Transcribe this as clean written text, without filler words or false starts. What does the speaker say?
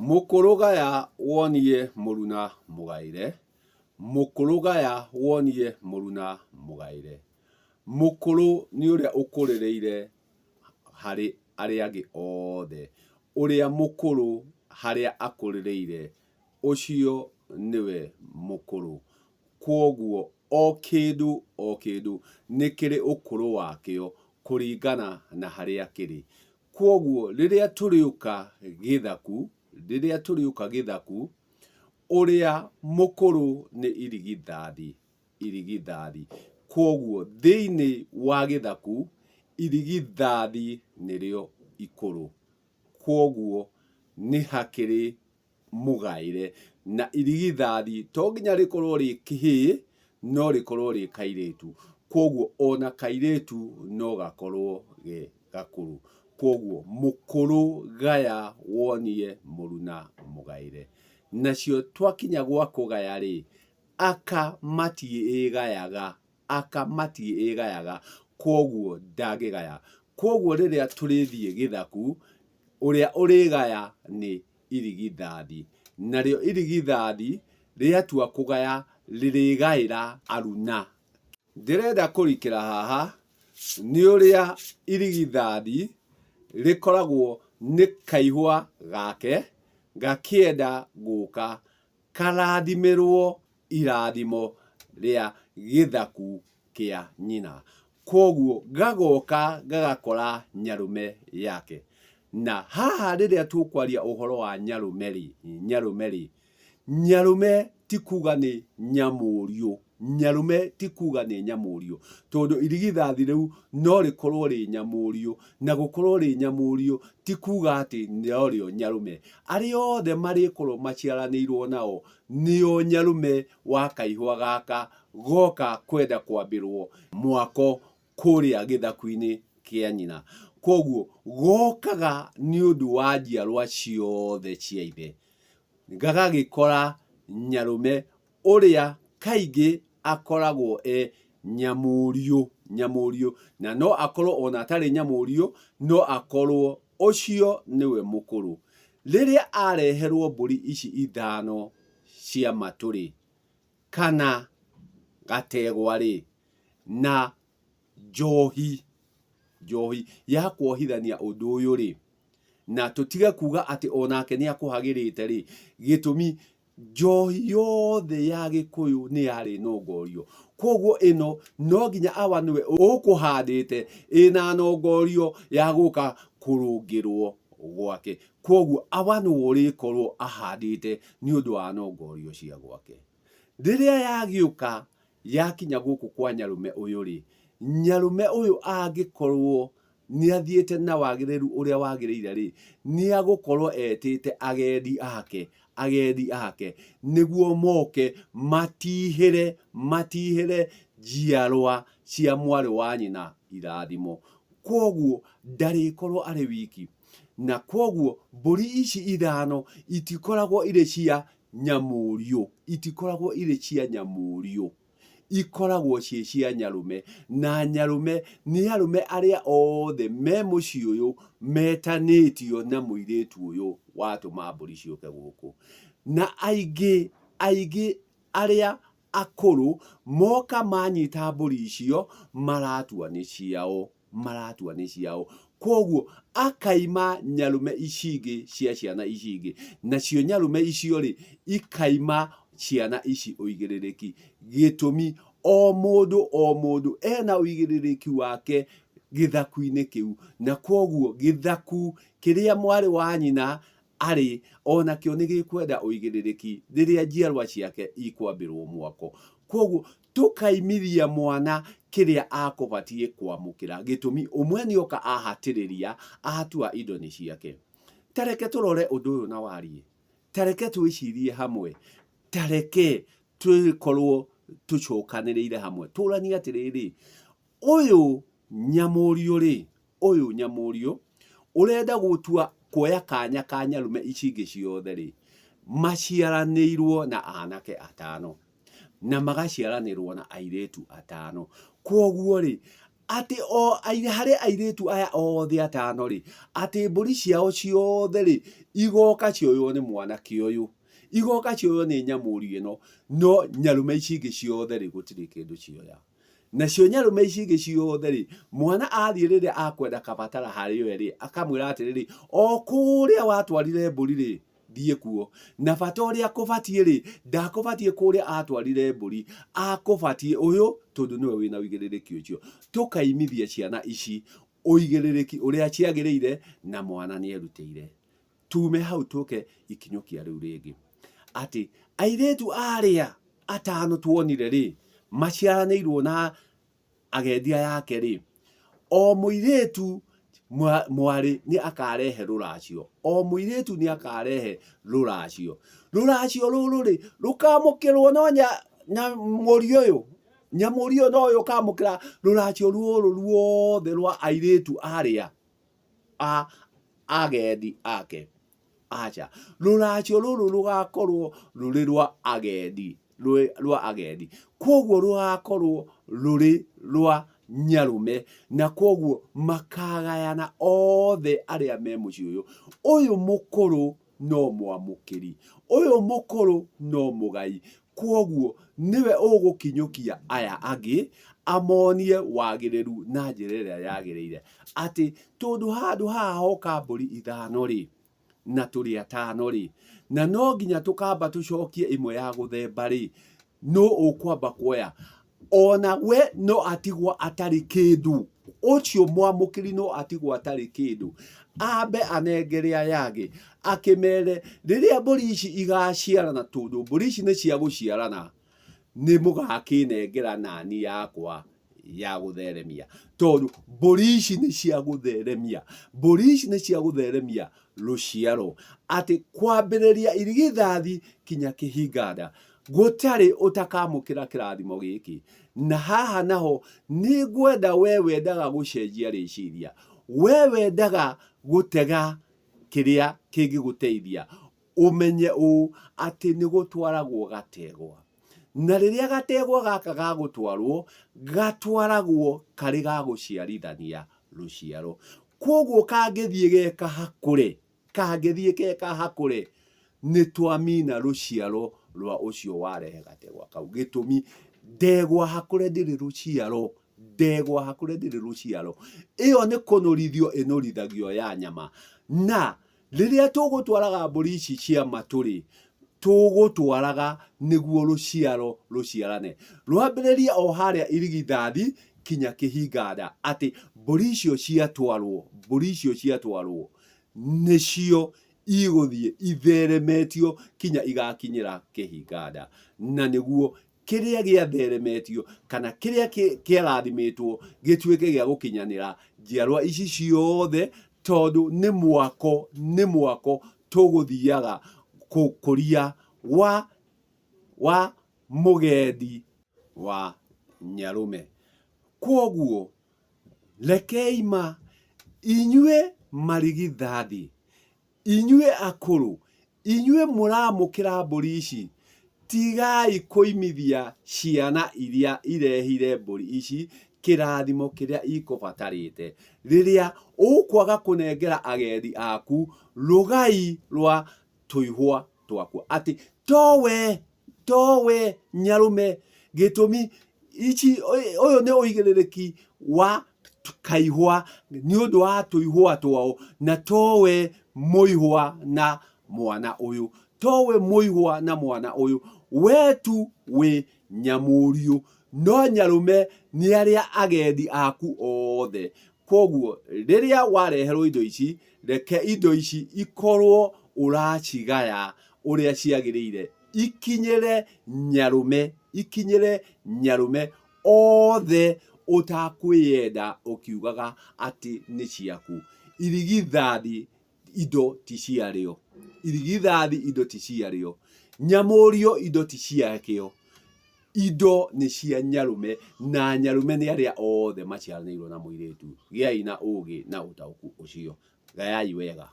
Mũkũrũ gaya wonie mũruna mũgaĩre, Mũkũrũ gaya wonie mũruna mũgaĩre. Mũkũrũ nĩ ũrĩa ũkũrĩrĩire harĩ arĩa angĩ othe. Ũrĩa mũkũrũ harĩa akũrĩrĩire, ũcio nĩwe mũkũrũ. Kwoguo o kĩndũ o kĩndũ nĩ kĩrĩ ũkũrũ wakĩo kũringana na harĩa kĩrĩ. Kwoguo rĩrĩa tũrĩũka gĩthaku, rĩrĩa tũrĩũka gĩthaku, ũrĩa mũkũrũ nĩ irigithathi, irigithathi. Kwoguo thĩinĩ wa gĩthaku, irigithathi nĩrĩo ikũrũ. Kwoguo nĩ hakĩrĩ mũgaĩre. Na irigithathi to nginya rĩkorwo rĩ kĩhĩĩ, no rĩkorwo rĩ kairĩtu. Kwoguo ona kairĩtu no gakorwo ge gakũrũ. Kwoguo mũkũrũ gaya wonie mũruna mũgaĩre. Nacio twakinya gwa kũgaya rĩ, aka matiĩgayaga, aka matiĩgayaga, kwoguo ndangĩgaya. Kwoguo rĩrĩa tũrĩthiĩ gĩthaku, ũrĩa ũrĩgaya nĩ irigithathi. Narĩo irigithathi rĩatua kũgaya rĩrĩgaĩra aruna. Ndĩrenda kũrikĩra haha nĩ ũrĩa irigithathi rĩkoragwo nĩ kaihwa gake gakĩenda gũka karathimĩrwo irathimo rĩa gĩthaku kĩa nyina. Kwoguo gagoka gagakora nyarũme yake. Na haha rĩrĩa tũkwaria ũhoro wa nyarũme-rĩ, nyarũme-rĩ, nyarũme ti kuga nĩ nyamũriũ, nyarũme ti kuga nĩ nyamũriũ, tondũ irigithathi rĩu no rĩkorwo rĩ nyamũriũ, na gũkorwo rĩ nyamũriũ ti kuga atĩ norĩo nyarũme. Arĩa othe marĩkorwo maciaranĩirwo nao nĩo nyarũme wa kaihwa gaka goka kwenda kwambĩrwo mwako kũrĩa gĩthaku-inĩ kĩa nyina. Kwoguo gokaga nĩ ũndũ wa njiarwa ciothe cia ithe. Gagagĩkora nyarũme ũrĩa kaingĩ akoragwo e nyamũriũ, nyamũriũ, na no akorwo ona atarĩ nyamũriũ, no akorwo ũcio nĩwe mũkũrũ. Rĩrĩa areherwo mbũri ici ithano cia matũ-rĩ, kana gategwa-rĩ, na njohi, njohi ya kuohithania ũndũ ũyũ-rĩ, na tũtige kuga atĩ onake nĩ akũhagĩrĩte-rĩ, gĩtũmi njohi yothe ya Gĩkũyũ nĩ yarĩ nongorio. Kwoguo ĩno no nginya awa nĩwe ũkũhandĩte ĩna nongorio ya gũka kũrũngĩrwo gwake. Kwoguo awa nĩwe ũrĩkorwo ahandĩte nĩ ũndũ wa nongorio cia gwake. Rĩrĩa yagĩũka yakinya gũkũ kwa nyarũme ũyũ-rĩ, nyarũme ũyũ angĩkorwo nĩathiĩte na wagĩrĩru ũrĩa wagĩrĩire-rĩ, nĩagũkorwo etĩte agendi ake, agendi ake, nĩguo moke matihĩre, matihĩre njiarwa cia mwarĩ wa nyina irathimo. Kwoguo ndarĩkorwo arĩ wiki. Na kwoguo mbũri ici ithano itikoragwo irĩ cia nyamũriũ, itikoragwo irĩ cia nyamũriũ, ikoragwo ciĩ cia nyarũme. Na nyarũme nĩ arũme arĩa othe me mũciĩ ũyũ metanĩtio na mũirĩtu ũyũ watũma mbũri ciũke gũkũ. Na aingĩ, aingĩ arĩa akũrũ moka manyita mbũri icio maratua nĩ ciao. Maratua nĩ ciao. Kwoguo akaima nyarũme ici ingĩ cia ciana ici ingĩ, nacio nyarũme icio rĩ, ikaima ciana ici ũigĩrĩrĩki. Gĩtũmi, o mũndũ o mũndũ ena ũigĩrĩrĩki wake gĩthaku-inĩ kĩu, na kwoguo gĩthaku kĩrĩa mwarĩ wa nyina arĩ onakĩo nĩ gĩkwenda ũigĩrĩrĩki rĩrĩa njiarwa ciake ikwambĩrwo mwako. Kwoguo tũkaimithia mwana kĩrĩa akũbatiĩ kwamũkĩra, gĩtũmi ũmwe nĩoka ahatĩrĩria atua indo nĩ ciake. Ta reke tũrore ũndũ ũyũ na wariĩ, ta reke twĩcirie hamwe, ta reke tũkorwo tũcokanĩrĩire hamwe, tũranie atĩrĩrĩ, ũyũ nyamũriũ-rĩ, ũyũ nyamũriũ ũrenda gũtua kuoya kanya ka nyarume ici ingĩ ciothe-rĩ, maciaranĩirwo na anake atano na magaciaranĩrwo na airĩtu atano. Kwoguo-rĩ, Atĩ o harĩ airĩtu aya othe atano rĩ, atĩ mbũri ciao ciothe rĩ, igoka cioywo nĩ mwanake ũyũ, igoka cioywo nĩ nyamũri ĩno, no nyarũme ici ingĩ ciothe rĩ, gũtirĩ kĩndũ cioya. Nacio nyarũme ici ingĩ ciothe rĩ, mwana athiĩ rĩrĩa akwenda kabatara harĩ we rĩ, akamwĩra atĩrĩrĩ, o kũrĩa watwarire mbũri rĩ, thiĩ kuo. Na bata ũrĩa akũbatiĩ rĩ, ndakũbatiĩ kũrĩa atwarire mbũri, akũbatiĩ ũyũ tondũ nĩwe wĩna ũigĩrĩrĩki ũcio. Tũkaimithia ciana ici ũigĩrĩrĩki ũrĩa ciagĩrĩire na mwana nĩ erutĩire. Tume hau tũke ikinyũkia rĩu rĩngĩ. Atĩ airĩtu arĩa atano tuonire rĩ, maciaranĩirwo na agendi aya ake-rĩ, o mũirĩtu mwarĩ nĩ akarehe rũracio, o mũirĩtu nĩ akarehe rũracio. Rũracio rũrũ-rĩ, rũkamũkĩrwo no nyamũri ũyũ, nyamũri ũyũ nowe ũkamũkĩra rũracio rũrũ ruothe rwa airĩtu arĩa a agendi ake. Aca. Rũracio rũrũ rũgakorwo rũrĩ rwa agendi, rwĩ rwa agendi. Kwoguo rũgakorwo rũrĩ rwa nyarũme na kwoguo makagayana othe arĩa me mũciĩ ũyũ. Ũyũ mũkũrũ no mwamũkĩri, ũyũ mũkũrũ no mũgai. Kwoguo nĩwe ũgũkinyũkia aya angĩ amonie wagĩrĩru na njĩra ĩrĩa yagĩrĩire. Atĩ tondũ handũ haha hoka mbũri ithano-rĩ, na tũrĩ atano-rĩ, na no nginya tũkamba tũcokie ĩmwe ya gũthemba-rĩ, nũ ũkwamba kuoya? Ona we no atigwo atarĩ kĩndũ, ũcio mwamũkĩri no atigwo atarĩ kĩndũ, ambe anengere aya angĩ, akĩmere rĩrĩa mbũri ici igaciarana, tondũ mbũri ici nĩ cia gũciarana, nĩ mũgakĩnengera nani yakwa ya gũtheremia, tondũ mbũri ici nĩ cia gũtheremia, mbũri ici nĩ cia gũtheremia rũciaro, atĩ kwambĩrĩria irigithathi kinya kĩhinganda, gũtarĩ ũtakamũkĩra kĩrathimo gĩkĩ. Na haha naho nĩ ngwenda we wendaga gũcenjia rĩciria, we wendaga gũtega kĩrĩa kĩngĩgũteithia, ũmenye ũũ atĩ nĩ gũtwaragwo gategwa. Na rĩrĩa gategwa gaka gagũtwarwo, gatwaragwo karĩ ga gũciarithania rũciaro. Kwoguo kangĩthiĩ ge kahakũre, kangĩthiĩ ke kahakũre, nĩ twamina rũciaro rwa ũcio warehe gategwa kau. Gĩtũmi, ndegwa hakũre ndĩrĩ rũciaro, ndegwa hakũre ndĩrĩ rũciaro. Ĩyo nĩ kũnũrithio ĩnũrithagio ya nyama. Na Rĩrĩa tũgũtwaraga mbũri ici cia matũ-rĩ, tũgũtwaraga nĩguo rũciaro rũciarane. Rwambĩrĩrie o harĩa irigithathi kinya kĩhinga-nda, atĩ mbũri icio ciatwarwo, mbũri icio ciatwarwo, nĩcio igũthiĩ itheremetio kinya igakinyĩra kĩhinga-nda. Na nĩguo kĩrĩa gĩatheremetio kana kĩrĩa kĩarathimĩtwo gĩtuĩke gĩa gũkinyanĩra njiarwa ici ciothe, tondũ nĩ mwako, nĩ mwako tũgũthiaga gũkũria wa wa mũgendi wa nyarũme. Kwoguo rekei ma inyuĩ marigithathi, Inyuĩ akũrũ, inyuĩ mũramũkĩra mbũri ici, tigai kũimithia ciana iria irehire mbũri ici kĩrathimo kĩrĩa ikũbatarĩte. Rĩrĩa ũkwaga kũnengera agendi aku rũgai rwa tũihwa twaku, atĩ towe, towe nyarũme, gĩtũmi ici, ũyũ nĩ ũigĩrĩrĩki wa kaihwa nĩ ũndũ wa tũihwa twao, na towe mũihwa na mwana ũyũ, towe mũihwa na mwana ũyũ, we tu wĩ nyamũriũ, no nyarũme nĩ arĩa agendi aku othe. Kwoguo rĩrĩa wareherwo indo ici, reke indo ici ikorwo ũracigaya ũrĩa ciagĩrĩire, ikinyĩre nyarũme, ikinyĩre nyarũme othe ũtakwĩyenda ũkiugaga atĩ nĩ ciaku. Irigithathi indo ti ciarĩo, irigithathi indo ti ciarĩo, nyamũrio indo ti ciakĩo, indo nĩ cia nyarũme na nyarũme nĩ arĩa othe maciaranĩirwo na mũirĩtu. Gĩai na ũgĩ na ũtaũku ũcio. Gayai wega.